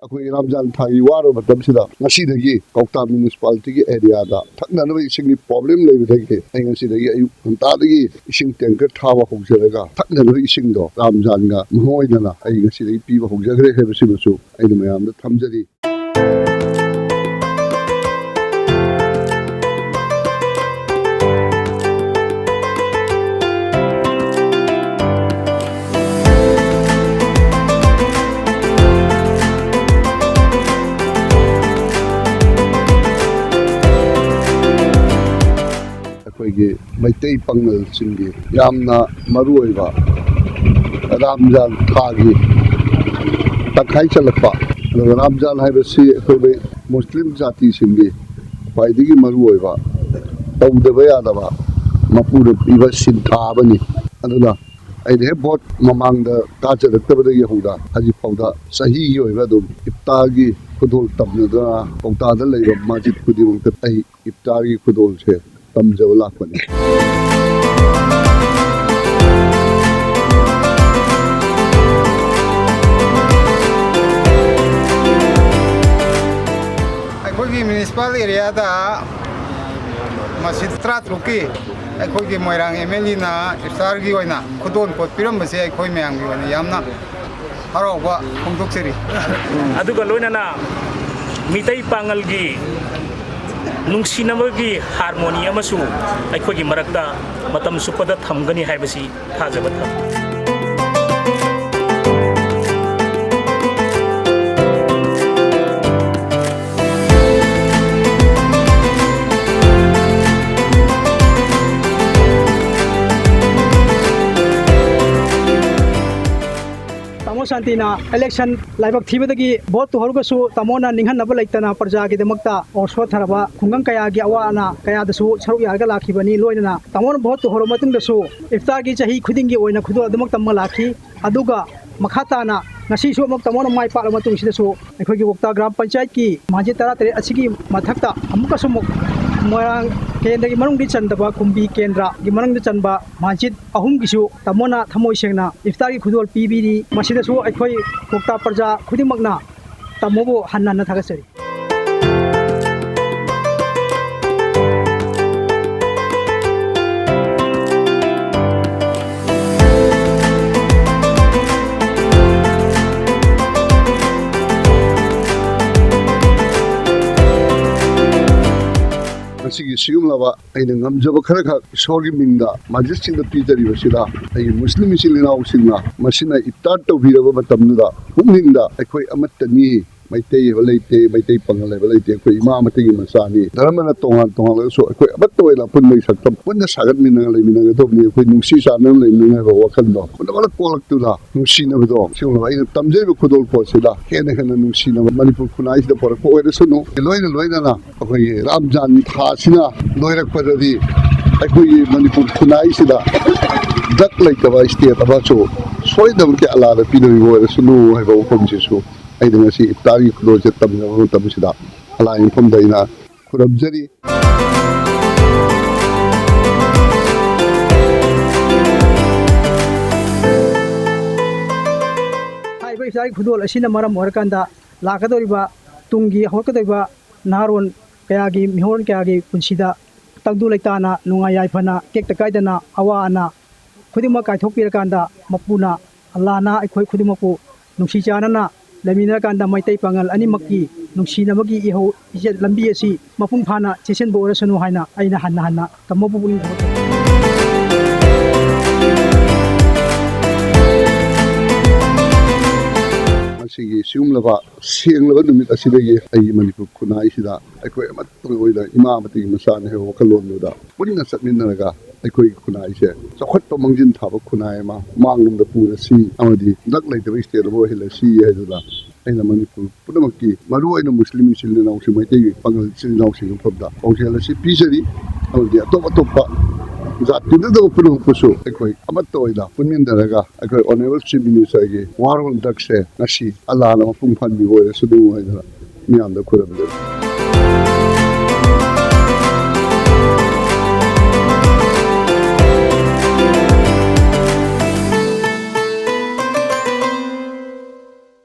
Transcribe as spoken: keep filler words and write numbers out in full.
ꯑꯩꯈꯣꯏ ꯔꯥꯝꯖꯥꯟ ꯊꯥꯒꯤ ꯋꯥꯔꯕ ꯃꯇꯝꯁꯤꯗ ꯉꯁꯤꯗꯒꯤ ꯀꯧꯇꯥ ꯃ꯭ꯌꯨꯅꯤꯁꯤꯄꯥꯂꯤꯇꯤꯒꯤ ꯑꯦꯔꯤꯌꯥꯗ ꯊꯛꯅꯅꯕ ꯏꯁꯤꯡꯒꯤ ꯄ꯭ꯔꯣꯕ꯭ꯂꯦꯝ ꯂꯩꯕꯗꯒꯤ ꯑꯩ ꯉꯁꯤꯗꯒꯤ ꯑꯌꯨꯛ ꯉꯟꯇꯥꯗꯒꯤ ꯏꯁꯤꯡ ꯇꯦꯡꯀꯔ ꯊꯥꯕ ꯍꯧꯖꯔꯒ ꯊꯛꯅꯅꯕ ꯏꯁꯤꯡꯗꯣ ꯔꯥꯝꯖꯥꯟꯒ ꯃꯔꯨ ꯑꯣꯏꯅꯅ ꯑꯩ ꯉꯁꯤꯗꯒꯤ ꯄꯤꯕ ꯍꯧꯖꯈ꯭ꯔꯦ ꯍꯥꯏꯕꯁꯤꯃꯁꯨ ꯑꯩꯅ ꯃꯌꯥꯝꯗ ꯊꯝꯖꯔꯤ꯫ ꯑꯩꯈꯣꯏꯒꯤ ꯃꯩꯇꯩ ꯄꯥꯉꯜꯁꯤꯡꯒꯤ ꯌꯥꯝꯅ ꯃꯔꯨꯑꯣꯏꯕ ꯔꯥꯝꯖꯥꯟ ꯊꯥꯒꯤ ꯇꯪꯈꯥꯏ ꯆꯜꯂꯛꯄ, ꯑꯗꯨꯒ ꯔꯥꯝꯖꯥꯟ ꯍꯥꯏꯕꯁꯤ ꯑꯩꯈꯣꯏ ꯃꯨꯁꯂꯤꯝ ꯖꯥꯇꯤꯁꯤꯡꯒꯤ ꯈ꯭ꯋꯥꯏꯗꯒꯤ ꯃꯔꯨꯑꯣꯏꯕ, ꯇꯧꯗꯕ ꯌꯥꯗꯕ, ꯃꯄꯨꯅ ꯄꯤꯕ ꯁꯤꯟꯊꯥ ꯑꯃꯅꯤ꯫ ꯑꯗꯨꯅ ꯑꯩꯅ ꯍꯦꯛ ꯚꯣꯠ ꯃꯃꯥꯡꯗ ꯀꯥꯖꯔꯛꯇꯕꯗꯒꯤ ꯍꯧꯅ ꯍꯧꯖꯤꯛ ꯐꯥꯎꯗ ꯆꯍꯤꯒꯤ ꯑꯣꯏꯕ ꯑꯗꯨꯝ ꯏꯐꯇꯥꯔꯒꯤ ꯈꯨꯗꯣꯜ ꯇꯝꯅꯗꯅ ꯀꯧꯇꯥꯗ ꯂꯩꯕ ꯃꯁꯖꯤꯗ ꯈꯨꯗꯤꯡꯃꯛꯇ ꯑꯩ ꯏꯐꯇꯥꯔꯒꯤ ꯈꯨꯗꯣꯜꯁꯦ ꯇꯝꯖꯕ ꯂꯥꯛꯄꯅꯤ꯫ ꯑꯩꯈꯣꯏꯒꯤ ꯃ꯭ꯌꯨꯅꯤꯁꯤꯄꯥꯜ ꯑꯦꯔꯤꯌꯥꯗ ꯃꯁꯖꯤꯗ ꯇꯔꯥꯇꯔꯨꯛꯀꯤ ꯑꯩꯈꯣꯏꯒꯤ ꯃꯣꯏꯔꯥꯡ ꯑꯦꯝ ꯑꯦꯜ ꯑꯦꯅ ꯏꯐꯇꯥꯔꯒꯤ ꯑꯣꯏꯅ ꯈꯨꯗꯣꯜ ꯄꯣꯠ ꯄꯤꯔꯝꯕꯁꯦ ꯑꯩꯈꯣꯏ ꯃꯌꯥꯝꯒꯤ ꯑꯣꯏꯅ ꯌꯥꯝꯅ ꯍꯔꯥꯎꯕ ꯐꯣꯡꯗꯣꯛꯆꯔꯤ꯫ ꯑꯗꯨꯒ ꯂꯣꯏꯅꯅ ꯃꯤꯇꯩ ꯄꯥꯉꯜꯒꯤ ꯅꯨꯡꯁꯤꯅꯕꯒꯤ ꯍꯥꯔꯃꯣꯅꯤ ꯑꯃꯁꯨ ꯑꯩꯈꯣꯏꯒꯤ ꯃꯔꯛꯇ ꯃꯇꯝ ꯆꯨꯞꯄꯗ ꯊꯝꯒꯅꯤ ꯍꯥꯏꯕꯁꯤ ꯊꯥꯖꯕ ꯊꯝꯃꯤ꯫ ꯇꯥꯃꯣ ꯁꯥꯟꯇꯤꯅ ꯏꯂꯦꯛꯁꯟ ꯂꯥꯏꯕꯛ ꯊꯤꯕꯗꯒꯤ ꯚꯣꯠ ꯇꯨꯍꯧꯔꯒꯁꯨ ꯇꯥꯃꯣꯅ ꯅꯤꯡꯍꯟꯅꯕ ꯂꯩꯇꯅ ꯄ꯭ꯔꯖꯥꯒꯤꯗꯃꯛꯇ ꯑꯣꯔ ꯁꯣꯠꯊꯔꯕ ꯈꯨꯡꯒꯪ ꯀꯌꯥꯒꯤ ꯑꯋꯥ ꯑꯅꯥ ꯀꯌꯥꯗꯁꯨ ꯁꯔꯨꯛ ꯌꯥꯔꯒ ꯂꯥꯛꯈꯤꯕꯅꯤ꯫ ꯂꯣꯏꯅꯅ ꯇꯥꯃꯣꯅ ꯚꯣꯠ ꯇꯨꯍꯧꯔꯕ ꯃꯇꯨꯡꯗꯁꯨ ꯏꯐꯇꯥꯔꯒꯤ ꯆꯍꯤ ꯈꯨꯗꯤꯡꯒꯤ ꯑꯣꯏꯅ ꯈꯨꯗꯣꯜ ꯑꯗꯨꯃꯛ ꯇꯝꯕ ꯂꯥꯛꯈꯤ꯫ ꯑꯗꯨꯒ ꯃꯈꯥ ꯇꯥꯅ ꯉꯁꯤꯁꯨ ꯑꯃꯨꯛ ꯇꯥꯃꯣꯅ ꯃꯥꯏ ꯄꯥꯛꯂꯕ ꯃꯇꯨꯡꯁꯤꯗꯁꯨ ꯑꯩꯈꯣꯏꯒꯤ ꯀꯧꯇꯥ ꯒ꯭ꯔꯥꯝ ꯄꯟꯆꯥꯌꯠꯀꯤ ꯃꯁꯖꯤꯗ ꯇꯔꯥꯇꯔꯦꯠ ꯑꯁꯤꯒꯤ ꯃꯊꯛꯇ ꯑꯃꯨꯛꯀꯁꯨ ꯑꯃꯨꯛ ꯃꯣꯏꯔꯥꯡ ꯀꯦꯟꯗ꯭ꯔꯒꯤ ꯃꯅꯨꯡꯗꯤ ꯆꯟꯗꯕ ꯀꯨꯝꯕꯤ ꯀꯦꯟꯗ꯭ꯔꯒꯤ ꯃꯅꯨꯡꯗ ꯆꯟꯕ ꯃꯁꯖꯤꯗ ꯑꯍꯨꯝꯒꯤꯁꯨ ꯇꯥꯃꯣꯅ ꯊꯃꯣꯏ ꯁꯦꯡꯅ ꯏꯐꯇꯥꯔꯒꯤ ꯈꯨꯗꯣꯜ ꯄꯤꯕꯤꯔꯤ꯫ ꯃꯁꯤꯗꯁꯨ ꯑꯩꯈꯣꯏ ꯀꯧꯇꯥ ꯄ꯭ꯔꯖꯥ ꯈꯨꯗꯤꯡꯃꯛꯅ ꯇꯥꯃꯣꯕꯨ ꯍꯟꯅ ꯍꯟꯅ ꯊꯥꯒꯠꯆꯔꯤ꯫ ꯃꯁꯤꯒꯤ ꯁꯤꯒꯨꯝꯂꯕ ꯑꯩꯅ ꯉꯝꯖꯕ ꯈꯔꯈꯛ ꯏꯁꯣꯔꯒꯤ ꯃꯤꯡꯗ ꯃꯁꯖꯤꯗꯁꯤꯡꯗ ꯄꯤꯖꯔꯤꯕꯁꯤꯗ, ꯑꯩꯒꯤ ꯃꯨꯁꯂꯤꯝ ꯏꯆꯤꯜ ꯏꯅꯥꯎꯁꯤꯡꯅ ꯃꯁꯤꯅ ꯏꯐꯇꯥꯔ ꯇꯧꯕꯤꯔꯕ ꯃꯇꯝꯗꯨꯗ ꯄꯨꯛꯅꯤꯡꯗ ꯑꯩꯈꯣꯏ ꯑꯃꯠꯇꯅꯤ, ꯃꯩꯇꯩ ꯍꯥꯏꯕ ꯂꯩꯇꯦ, ꯃꯩꯇꯩ ꯄꯥꯉꯜ ꯍꯥꯏꯕ ꯂꯩꯇꯦ, ꯑꯩꯈꯣꯏ ꯏꯃꯥ ꯑꯃꯠꯇꯒꯤ ꯃꯆꯥꯅꯤ, ꯙꯔꯃꯅ ꯇꯣꯉꯥꯟ ꯇꯣꯉꯥꯜꯂꯒꯁꯨ ꯑꯩꯈꯣꯏ ꯑꯃꯠꯇ ꯑꯣꯏꯅ ꯑꯄꯨꯟꯕꯒꯤ ꯁꯛꯇꯝ ꯄꯨꯟꯅ ꯁꯥꯒꯠꯃꯤꯟꯅꯔꯒ ꯂꯩꯃꯤꯟꯅꯒꯗꯧꯕꯅꯤ, ꯑꯩꯈꯣꯏ ꯅꯨꯡꯁꯤ ꯆꯥꯟꯅꯅ ꯂꯩꯃꯤꯟꯅꯅꯤ ꯍꯥꯏꯕ ꯋꯥꯈꯜꯗꯣ ꯄꯨꯝꯅꯃꯛꯅ ꯄꯣꯛꯂꯛꯇꯨꯅ ꯅꯨꯡꯁꯤꯅꯕꯗꯣ, ꯁꯤꯒꯨꯝꯂꯕ ꯑꯩꯅ ꯇꯝꯖꯔꯤꯕ ꯈꯨꯗꯣꯜꯄꯣꯠꯁꯤꯗ ꯍꯦꯟꯅ ꯍꯦꯟꯅ ꯅꯨꯡꯁꯤꯅꯕ ꯃꯅꯤꯄꯨꯔ ꯈꯨꯟꯅꯥꯏꯁꯤꯗ ꯄꯣꯔꯛꯄ ꯑꯣꯏꯔꯁꯅꯨ꯫ ꯂꯣꯏꯅ ꯂꯣꯏꯅꯅ ꯑꯩꯈꯣꯏꯒꯤ ꯔꯝꯖꯥꯟ ꯊꯥꯁꯤꯅ ꯂꯣꯏꯔꯛꯄꯗꯗꯤ ꯑꯩꯈꯣꯏꯒꯤ ꯃꯅꯤꯄꯨꯔ ꯈꯨꯟꯅꯥꯏꯁꯤꯗ ꯗ꯭ꯔꯒ ꯂꯩꯇꯕ ꯁ꯭ꯇꯦꯠ ꯑꯃꯁꯨ ꯁꯣꯏꯗꯅꯃꯛꯀꯤ ꯑꯜꯂꯥꯗ ꯄꯤꯗꯧꯔꯤꯕ ꯑꯣꯏꯔꯁꯅꯨ ꯍꯥꯏꯕ ꯋꯥꯐꯝꯁꯤꯁꯨ ꯑꯩꯅ ꯉꯁꯤ ꯏꯐꯇꯥꯔꯒꯤ ꯈꯨꯗꯣꯜꯁꯦ ꯇꯝꯖꯕ ꯃꯇꯝꯁꯤꯗ ꯑꯜꯂꯥꯒꯤ ꯃꯐꯝꯗ ꯑꯩꯅ ꯈꯨꯔꯨꯝꯖꯔꯤ꯫ ꯍꯥꯏꯔꯤꯕ ꯏꯐꯇꯥꯔꯒꯤ ꯈꯨꯗꯣꯜ ꯑꯁꯤꯅ ꯃꯔꯝ ꯑꯣꯏꯔꯀꯥꯟꯗ ꯂꯥꯛꯀꯗꯧꯔꯤꯕ ꯇꯨꯡꯒꯤ ꯍꯧꯔꯛꯀꯗꯧꯔꯤꯕ ꯅꯍꯥꯔꯣꯟ ꯀꯌꯥꯒꯤ, ꯃꯤꯍꯣꯔꯣꯟ ꯀꯌꯥꯒꯤ ꯄꯨꯟꯁꯤꯗ ꯇꯪꯗꯨ ꯂꯩꯇꯥꯅ, ꯅꯨꯡꯉꯥꯏ ꯌꯥꯏꯐꯅ, ꯇꯦꯛꯇ ꯀꯥꯏꯗꯅ, ꯑꯋꯥ ꯑꯅꯥ ꯈꯨꯗꯤꯡꯃꯛ ꯀꯥꯏꯊꯣꯛꯄꯤꯔꯀꯥꯟꯗ, ꯃꯄꯨꯅ ꯑꯜꯂꯥꯅ ꯑꯩꯈꯣꯏ ꯈꯨꯗꯤꯡꯃꯛꯄꯨ ꯅꯨꯡꯁꯤ ꯆꯥꯟꯅꯅ ꯂꯩꯃꯤꯟꯅꯔꯀꯥꯟꯗ, ꯃꯩꯇꯩ ꯄꯥꯉꯜ ꯑꯅꯤꯃꯛꯀꯤ ꯅꯨꯡꯁꯤꯅꯕꯒꯤ ꯏꯍꯧ ꯏꯖꯠ ꯂꯝꯕꯤ ꯑꯁꯤ ꯃꯄꯨꯡ ꯐꯥꯅ ꯆꯦꯠꯁꯤꯟꯕ ꯑꯣꯏꯔꯁꯅꯨ ꯍꯥꯏꯅ ꯑꯩꯅ ꯍꯟꯅ ꯍꯟꯅ ꯇꯝꯃꯕꯨ ꯄꯨꯛꯅꯤꯡ ꯊꯧꯒꯠꯆꯔꯤ꯫ ꯃꯁꯤꯒꯤ ꯁꯤꯒꯨꯝꯂꯕ ꯁꯦꯡꯂꯕ ꯅꯨꯃꯤꯠ ꯑꯁꯤꯗꯒꯤ ꯑꯩꯒꯤ ꯃꯅꯤꯄꯨꯔ ꯈꯨꯟꯅꯥꯏꯁꯤꯗ ꯑꯩꯈꯣꯏ ꯑꯃꯠꯇ ꯑꯣꯏꯅ ꯏꯃꯥ ꯑꯃꯠꯇꯒꯤ ꯃꯆꯥꯅꯤ ꯍꯥꯏꯕ ꯋꯥꯈꯜꯂꯣꯟꯗꯨꯗ ꯄꯨꯟꯅ ꯆꯠꯃꯤꯟꯅꯔꯒ ꯑꯩꯈꯣꯏꯒꯤ ꯈꯨꯟꯅꯥꯏꯁꯦ ꯆꯥꯎꯈꯠꯄ ꯃꯥꯡꯖꯤꯟ ꯊꯥꯕ ꯈꯨꯟꯅꯥꯏ ꯑꯃ ꯃꯥꯡꯂꯣꯝꯗ ꯄꯨꯔꯁꯤ ꯑꯃꯗꯤ ꯗ꯭ꯔꯒ ꯂꯩꯇꯕ ꯁ꯭ꯇꯦꯠ ꯑꯃ ꯑꯣꯏꯍꯜꯂꯁꯤ ꯍꯥꯏꯗꯨꯅ ꯑꯩꯅ ꯃꯅꯤꯄꯨꯔ ꯄꯨꯝꯅꯃꯛꯀꯤ, ꯃꯔꯨꯑꯣꯏꯅ ꯃꯨꯁꯂꯤꯝ ꯏꯆꯤꯜ ꯏꯅꯥꯎꯁꯤꯡ, ꯃꯩꯇꯩꯒꯤ ꯄꯥꯉꯜ ꯏꯆꯤꯜ ꯏꯅꯥꯎꯁꯤꯡꯒꯤ ꯃꯐꯝꯗ ꯄꯥꯎꯖꯦꯜ ꯑꯁꯤ ꯄꯤꯖꯔꯤ꯫ ꯑꯃꯗꯤ ꯑꯇꯣꯞ ꯑꯇꯣꯞꯄ ꯖꯥꯇꯤ ꯅꯠꯇꯕ ꯄꯨꯝꯅꯃꯛꯄꯨꯁꯨ ꯑꯩꯈꯣꯏ ꯑꯃꯠꯇ ꯑꯣꯏꯅ ꯄꯨꯟꯃꯤꯟꯅꯔꯒ ꯑꯩꯈꯣꯏ ꯑꯣꯅꯔꯦꯕꯜ ꯆꯤꯐ ꯃꯤꯅꯤꯁꯇꯔꯒꯤ ꯋꯥꯔ ꯑꯣꯟ ꯗ꯭ꯔꯒꯁꯦ ꯉꯁꯤ ꯑꯜꯂꯥꯅ ꯃꯄꯨꯡ ꯐꯥꯍꯟꯕꯤꯕ ꯑꯣꯏꯔꯁꯅꯨ ꯍꯥꯏꯗꯅ ꯃꯤꯌꯥꯝꯗ ꯈꯨꯔꯨꯝꯖꯔꯤ꯫